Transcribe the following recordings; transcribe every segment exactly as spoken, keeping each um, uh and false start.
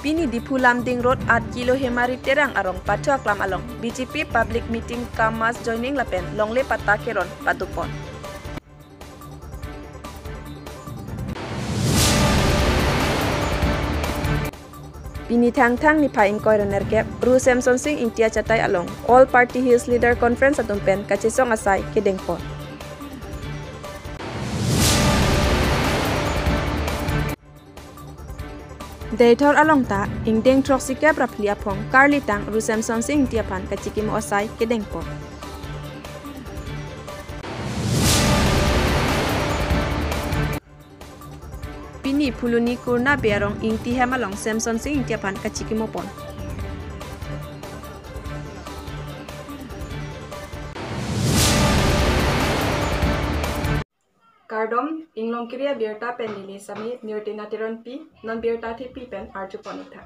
Pini Diphu Lumding Road, aat kilo Hemari Terang arong pathu aklam along B J P public meeting cum mass joining lapen longle patta keron padopon. Pini Thangthang niphai ingkoi ra nerkep, Ru Semson Sing Ingti achatai along All Party Hills Leader Conference atum pen kachesong asai kedengpon. Deithor along ta ingdeng throksi kep ra phli aphong karlitang Ru Semson Sing Ingti aphan kachikimo asai kedengpon. Pini Phuloni Kurna Bey arong Ingti hem along Semson Sing Ingti aphan kachikimopon. Kardom, Inglongkiri abirta pen neli Sami Nirtina Teronpi, non birta thepi pen arjupon-ik tha.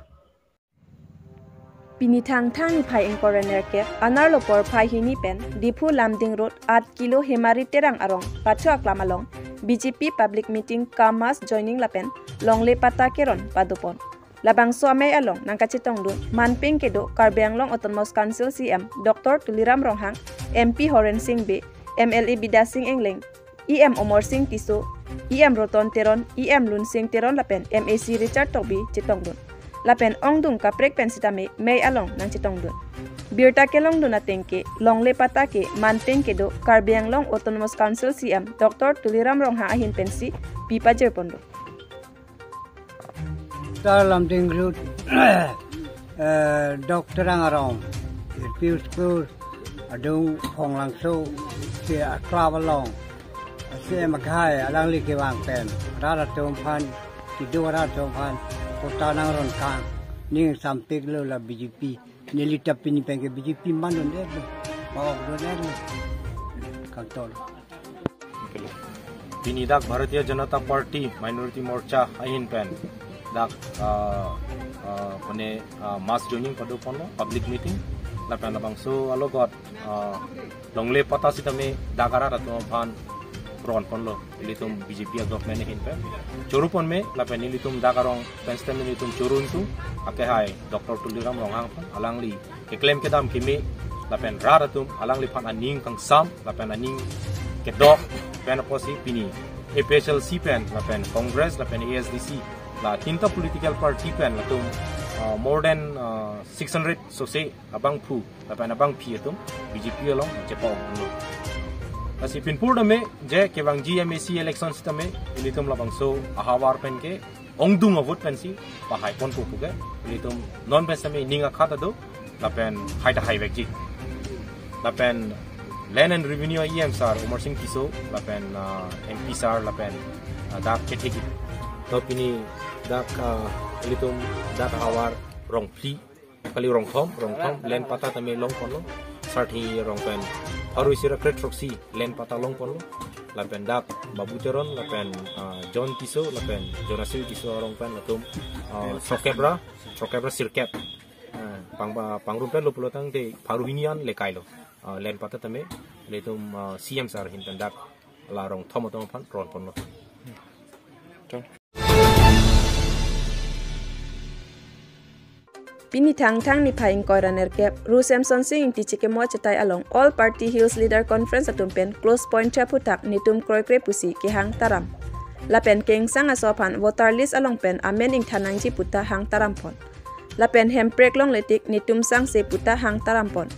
Pini Thangthang niphai ingkoi ra nerkep, anerlo porphai hini pen Diphu Lumding Road, aat kilo Hemari Terang arong pathu aklam along B J P public meeting cum mass joining lapen longle patta keron padopon. Labangso amei along nangkachetongdun manpeng kedo Karbi Anglong Autonomous Council C E M Doctor Tuliram Ronghang, M P Horen Sing Bey, M L A Bidya Sing Engleng, E M Amarsing Tisso, E M Roton Teron, E M Lunsing Teron lapen M A C Richard Tokbi chetongdun. Lapen ongdung kaprek pen sitame mei along nangchetongdun. Birta kelongdun ateng ke longle patta ke manpeng kedo Karbi Anglong Autonomous Council C E M Doctor Tuliram Ronghang ahin pensi pipajirponlo. Tar Lumding Road, eh, Doctor Angarong, L P School, adung Phonglangso, si aklab along, si maghai, alangli kevang pen, rat atum aphan, kedo rat atum aphan, patta nangron kang, ning sampik lo la B J P, neli ta pini pen ke B J P mandun det lo, maok dun det lo, kangton. Pini dak Bharatiya Janata Party Minority Morcha ahin pen dak, ah, ah, mane, ah, mass joining padoponlo, public meeting, lapen labangso alogot, ah, longle patta sitame dak arat atum aphan ronponlo, ilitum B J P a government ahin pen chorupon me, lapen ilitum dak arong pen sitame ilitum choruntu, akehai Doctor Tuliram Ronghang aphan, alangli keklem kedam keme lapen rat atum alangliphan aning kangsam lapen aning kedok pen apotsi pini A P H L C pen lapen Congress lapen A S D C, la tinta political party pen latum, uh, more than, uh, six hundred sose abangphu lapen abangpi atum B J P along chepa-onglo. Lasi pinpur tame je kevangji M A C election sitame ilitum labangso ahavar pen ke ongdung avote pensi pahaiponpo pu ke, ilitum non pen sitame ning akhat ado, lapen hai ta haivekji. Lapen Land and Revenue E M sir Amarsing Tisso, lapen, ah, M P sir, lapen, ah, dak ketheki. To pini dak, ah, ilitum dak ahavar rong phli, kali rong thom, rong thom, land patta tame longponlo. Sarthe arong pen pharo isi ra kre throksi land patta longponlo. Lapen dak Babu Teron, lapen, ah, John Tisso, lapen Jonasing Tisso arong pen latum, ah, throk kep ra, throk kep ra sirkep. Ah, pang, pangrum pen lo pulo tangte pharo hini an le kailo. Ah, land patta tame, ilitum, ah, C M sir ahin pen dak la rong thom atum aphan ronponlo. Pini Thangthang niphai ingkoi ra nerkep, Ru Semson Sing Ingti chikimo achatai along All Party Hills Leader Conference atum pen close point thep aphuthak netum kroikre pusi kehang taram. Lapen kengsang aso aphan voter list along pen amen ingthan nangji puta hang tarampon. Lapen Hemprek longle tik netum sangse puta hang tarampon.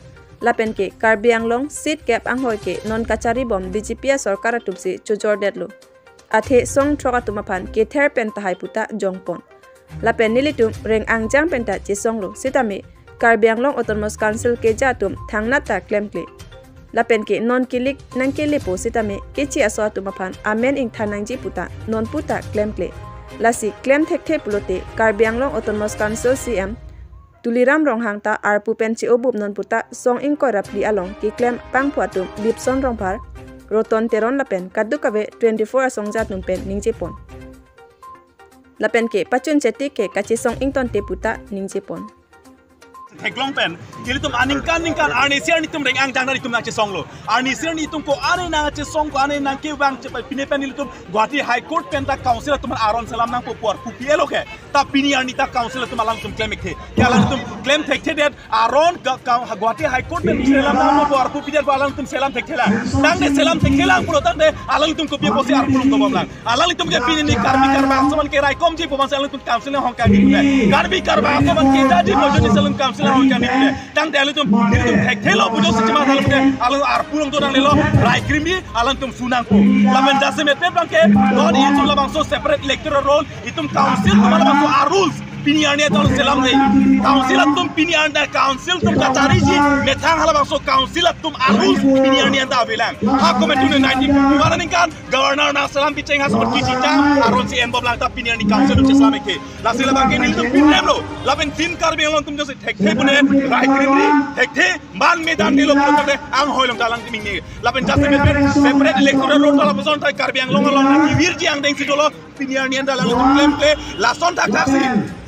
Lapen ke Karbi Anglong seat kep anghoi ke non kacharibom B J P asorkar atumsi chojordetlo. Athe song throk atum aphan kether pen tahai puta jongpon. Lapen nelitum reng angjang penta chesonglo sitame Karbi Anglong Autonomous Council keja atum thangnat ta klemkle. Lapen ke non kilik nangkelepo sitame keche aso atum aphan amen ingthan nangji puta non puta klemkle. Lasi klem thekthe pulote Karbi Anglong Autonomous Council C M Tuliram Ronghang ta arpu pen che-obup non puta song ingkoi ra phli along keklem pangphu atum Bipson Rongphar, Roton Teron lapen kadokave twenty-four asongja atum pen ningjepon. Lapen ke pachun chetik ke kachesong ingtonte puta ningjepon. Theklong pen, ilitum aningkan ningkan arnisi arni tum reng angjang dan itum nangchesonglo. Arnisi arni itum ko-an nangchesong, ko-an nangkevang chepai pine pen ilitum Guwahati High Court pen ta council atum aron selam nangpo pu arpu pi-etlo ke. Ta pini arni ta council atum alangtum klem thekthe. Ya alangtum klem thekthe det aron ga, ga, Guwahati High Court pen selam nangpo arpu pidet pu alangtum selam thekthe lang. Tangte selam thekthe lang pulo tangte alangtum kopi apotsi arpu longdun bom lang. Alanglitum ke pini ni Karbi Karbak aso aphan keraikomji pu aphansi alangtum council ahong kangni pule. Karbi Karbak aso aphan kejaji pu ajoine si alangtum council ahong kangni pule. Tangte alangtum, nelitum thekthelo pu ajoine si chima alangtum ke, alang arpu longdun nangnelo, rai krimri, alangtum su nangpo. Lapen jasemet abangke, non itum labangso separate electoral roll, itum council atum labangso a-rules pini arni atum selam de. Council atum pini arni council atum kachariji methang halabangso council atum a-rules pini arni anta avelang. Ha komantu nineteen fifty-one aningkan governor nangselam bicheng ha seperti cicang aron si enbom lang ta pini arni council atum selam thekthe. Lasi labangke nelitum pinrem lo. Lapen Team Karbi Anglong atum jongsi thekthe pune rai krimri, thekthe man medan nelo pulo tangte anghoi along ta alangtum ingne. Lapen jasemet pen separate electoral roll ta lapuson ta Karbi Anglong along nangkevirji angdeng si dolo. Pini arni anta alangtum klemkle, lason thakthaksi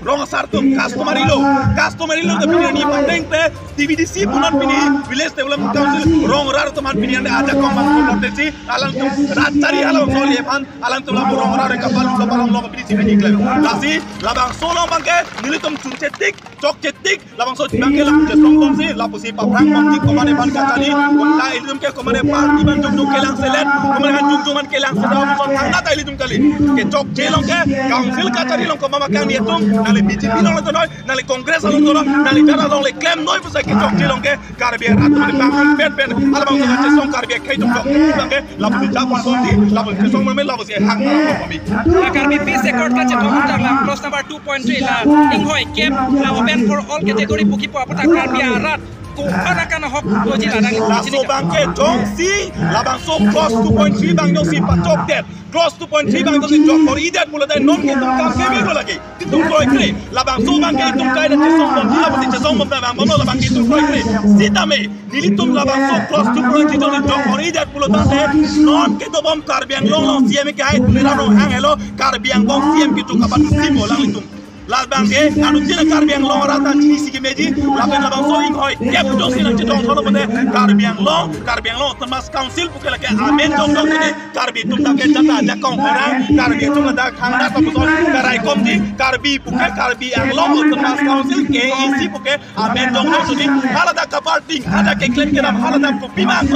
rong asar atum customary law, customary law ta pini arni pateng te T V D C punon pini Village Development Council rong rat atum aphan pini arni ajakong bang punon si alangtum rat chari halabangso le aphan alangtum lapu rong rat kapalu kapalu along pini si pini klem. Lasi labangso along abangke nelitum chunche tik, chokche tik, labangso abangke lapu chesong bomsi, lapusi paphrang bomsi, komatne aphan kachari, komatne ilitum ke komatne party aphan jongjo kelang selet, komatne aphan jongjo aphan kelang selet, labangso thangnat ilitum kali. Kechokche along ke, council kachari along komat ma kangni atum, nangli B J P along tonoi, nangli Congress along tonoi, nangli jara along le klemnoi pusi kechokche along ke, Karbi arat atum bang pen pen, halabangso kachesong Karbi akhei atum chokche abangke, lapu japa bomsi, lapu chesong mame, lapusi hang malam bombi. La Karbi Peace Accord kachetong tang la clause number two point three la inghoi kep la open for all category pu kipu aputhak Karbi arat ko-an akan ahok doji la dang. Laso abangke jongsi labangso clause two point three abang jongsi pachokdet, clause two point three abang jongsi jok koridet pulote non ke itum kam keme ko lagi. Itum kroikre, labangso abangke itum kaida chesong bomdi, lapusi chesong bomda abang bomlo labangke itum kroikre. Sitame nelitum labangso clause two point three jongsi jok koridet pulo tangte non kedobom Karbi Anglong along C E M kehai Tuliram Ronghang helo Karbi Anglong C E M kecho kapan simo alanglitum. Labangke anuttin Karbi Anglong arat ta chini si kemeji, lapen labangso inghoi kep jongsi nangchetong tholo pute Karbi Anglong, Karbi Anglong Autonomous Council puke lake amen jong jong sini Karbi atum dak ke jata ajakong orang, Karbi atum dak thangnat lapuson keraikomji, Karbi puke Karbi Anglong Autonomous Council, K A A C puke amen jong jong sini, haladak kaparting, hadak keklem kedam, haladak kopi mang,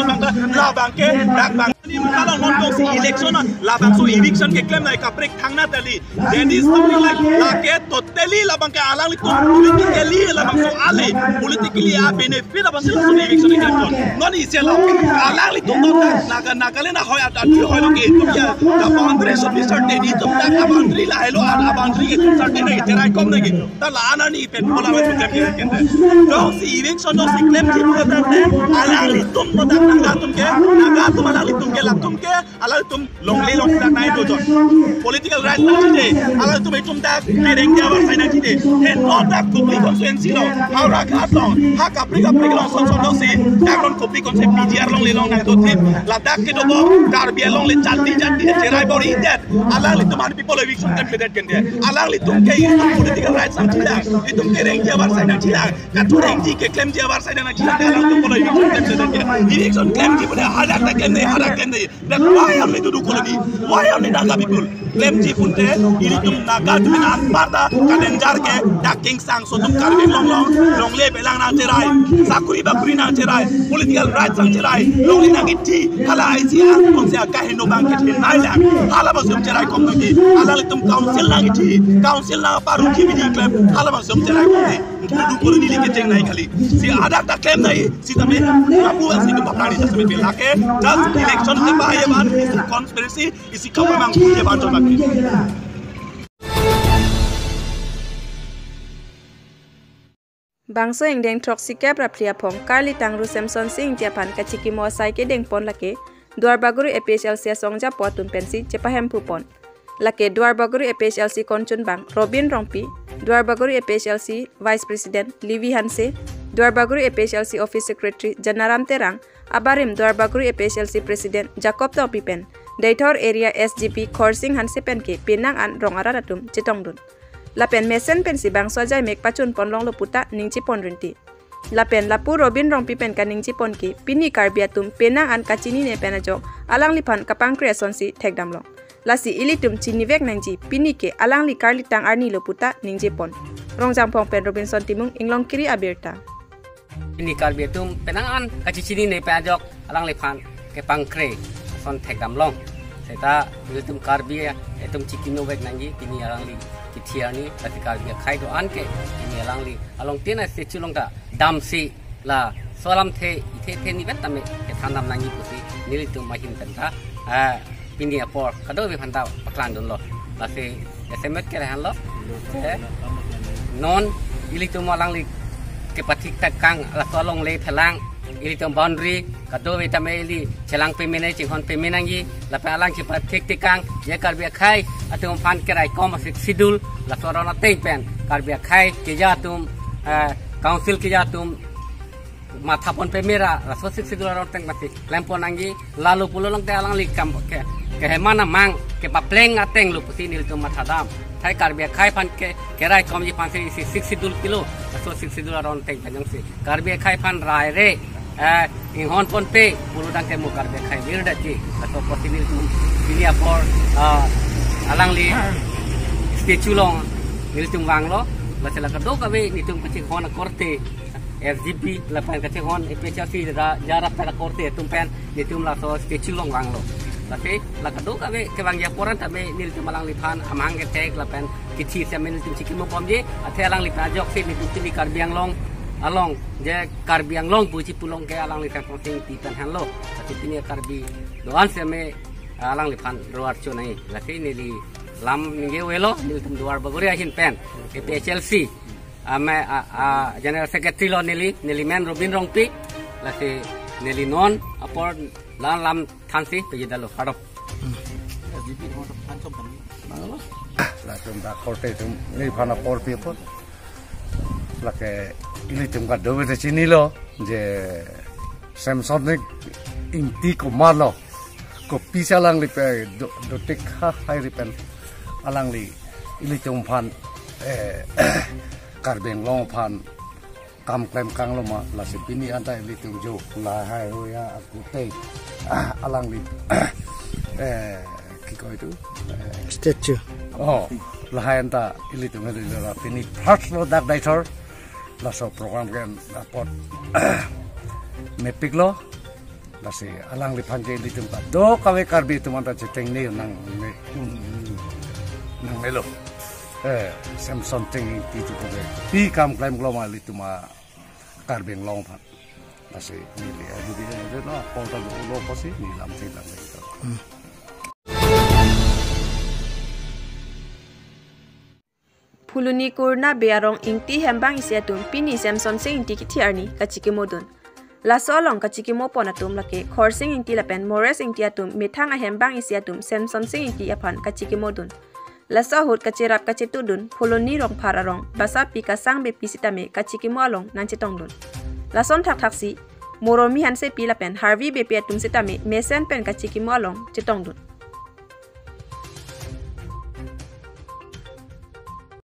labangke dak bang. Ni mukhalong non jongsi election, labangso eviction keklem nai kaprek thangnat kali. That is something like, lake totally labangke alanglitum politically labangso ale, politically a-benefit abang sila suni eviction keklem. Non isi alam alanglitum non Naga, Nagaland ahoi at adu hoi lo ke itum ya, the boundary should be certain, itum ta ka boundary lahelo, a boundary ke certain nai, cherai kom nai. Ta la-an arni pen bola wet klem ke kente. Jongsi eviction jongsi klemji pulo tangte alanglitum non Naga atum ke, Naga atum alanglitum ke, latum ke, alanglitum longle longdak nai dojon. Political rights nangchide, alanglitum itum dak kerengji avarsai nangchide. He non dak Kopili constituency along, Howraghat along, ha kaprek kaprek along son son alongsi, dak non Kopili constituency P G R along le long nangdothip. Ladak kedo bo Karbi along le jati jati cherai bor-idet. Alanglitum an people eviction klemkledet kente. Alanglitum ke itum political rights nangchilang, itum kerengji avarsai nangchilang, katurengji keklemji avarsai nangchilang, alanglitum people eviction klemkledet kente. Eviction klemji pune hadak ta klem nai, hadak klem nai. Then why only Dudu colony? Why only Naga people? Klemji pute, ilitum Naga atum anparta kalenjar ke dak kingsang so atum Karbi Anglong along longle belang nangcherai, sakuri bakuri nangcherai, political rights nangcherai, longle nangkithi, hala isi atum si akaheno abang kethenei lang, halabangso cherai kom nangji, alanglitum council nangkithi, council nangparuji bidi klem, halabangso cherai kom nangji. Dudu colony le kecheng nai kali. Si hadak ta klem nai, sitame lapu asi ke bapnani ta sitame lake, just election ke bahaya ban, isi conspiracy, isi kabamang punya ban chon bagi. Bangso ingdeng throksi kep ra phli aphong, Karli Tangru Semson Sing Ingti aphan kachikimo asai kedengpon lake Duarbagori A P H L C asong japo atum pensi chepahemphu pon. Lake Duarbagori A P H L C konchunbang Robin Rongpi, Duarbagori A P H L C Vice President Levi Hanse, Duarbagori A P H L C Office Secretary Janaram Terang, abarim Duarbagori A P H L C President Jacob Tokbi pen Deithor Area S G P Khorsing Hanse pen ke penang an rong arat atum chetongdun. Lapen mesen pensi bangso ajaimek pachun ponlonglo puta ningje pon rinti. Lapen lapu Robin Rongpi pen kaningje pon ke pini Karbi atum penang an kachinine pen ajok alangliphan kapangkre asonsi thekdamlong. Lasi ilitum chinivek nangji, pini ke alangli karlitang arni lo puta ningjepon. Rongjangphong pen Robinson Timung, Inglongkiri abirta. Pini Karbi atum penang an kachichini ne pen ajok alangliphan kepangkre ason thekdam long. Seta ilitum Karbi atum chikinovek nangji, pini alangli kithi arni, lasi Karbi akhei do-an ke pini alangli along tin a statue along ta damsi laso alamthe ithe the nivet tame kethandam nangji pusi nelitum ahin pen ta, ah, pini apor kadokave aphan ta paklang dunlo. Lasi esemet ke rehan lo. Eh, non ilitum alangli kepathik tekang laso alongle phelang ilitum boundary kadokave tame ili chelang peme nangji, chinghon peme nangji, lapen alang kepathik tekang je Karbi akhei atum aphan keraikom a-Sixth Schedule laso aron ateng pen Karbi akhei keja atum, eh, council keja atum mathapon peme ra laso Sixth Schedule aron ateng mati klempon nangji, lalo pulo longte alangli kam ke, keheman amang kepapleng ateng lo pusi nelitum mathadam. Thai Karbi akhei aphan ke keraikomji aphansi isi Sixth Schedule pilo, laso Sixth Schedule aron ateng pen jongsi Karbi akhei aphan rai re, eh, inghon ponpe pulo tangte mo Karbi akhei virdetji. Laso apotsi nelitum pini apor, ah, alangli statue along nelitum vanglo. Lasi la kadokave nelitum kachinghon akorte R G P lapen kachinghon A P H L C ra, ja ra pen akorte atum pen nelitum laso statue along vanglo. Lasi la kadokave kevangji apor an tame nelitum alangliphan amang kethek lapen kithi seme nelitum chikimo bomji, athe alangliphan ajoksi nelitum pini Karbi Anglong along je Karbi Anglong puji pulo ke alangli Semson Sing Ingti pen henlo. Lasi pini Karbi do-an seme alangliphan ro archo nai. Lasi neli lam ningje avelo, nelitum Duarbagori ahin pen A P H L C ame a, a, General Secretary lo neli, neli men Robin Rongpi, lasi neli non apor la lam thansi pejidalo, kardom. Latum ta korte atum neliphan apor pi apot. Lake ilitum kadokave ta chinilo je Semson Sing Ingti komatlo, kopisi alangli pen do, dotik ha hai ri pen alangli ilitum aphan, eh, Karbi Anglong aphan kam klem kanglo ma, lasi pini anta ilitum jo lahai hoya akute, ah, alangli, eh, kiko itu, eh, statue. Oh, lahai anta ilitum heli la pini first lo dak daithor, laso program ke apot mepiklo. Lasi alangliphan ke ilitum kadokave Karbi atum anta cheteng ne nang ne, nang melo. Eh, Semson Sing Ingti itu ke pi kam klem klo ma ilitum a Karbi Anglong aphan. Lasi neli, eh, neli, eh, no, apor ta lo apotsi neli lam si lam itu. Phuloni Kurna Bey arong Ingti hembang isi atum pini Semson Sing Ingti kithi arni kachikimodun. Laso along kachikimopon atum lake Khorsing Ingti lapen Mores Ingti atum methang ahembang isi atum Semson Sing Ingti aphan kachikimodun. Laso ahut kacherap kachetudun Phuloni Rongphar arong basapi kasang beypi sitame kachikimo along nangchetongdun. Lason thakthaksi Moromi Hansepi lapen Harvi Beypi atum sitame mesen pen kachikimo along chetongdun.